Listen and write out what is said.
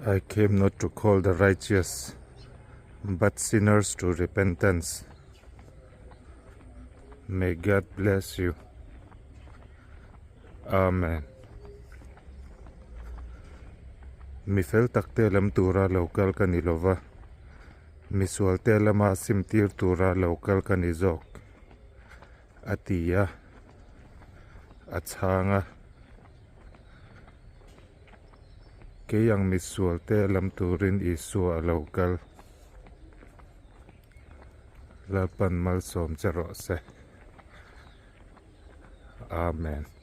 I came not to call the righteous, but sinners to repentance. May God bless you. Amen. Mi fel takte lam tura lo kal ka ni lova, misualte lama simtir tura lo kal ka ni zawk, a ti a, a chhang a. Kei ang misualte lam turin Isua a lo kal. Lalpan malsawm che rawh se. Amen.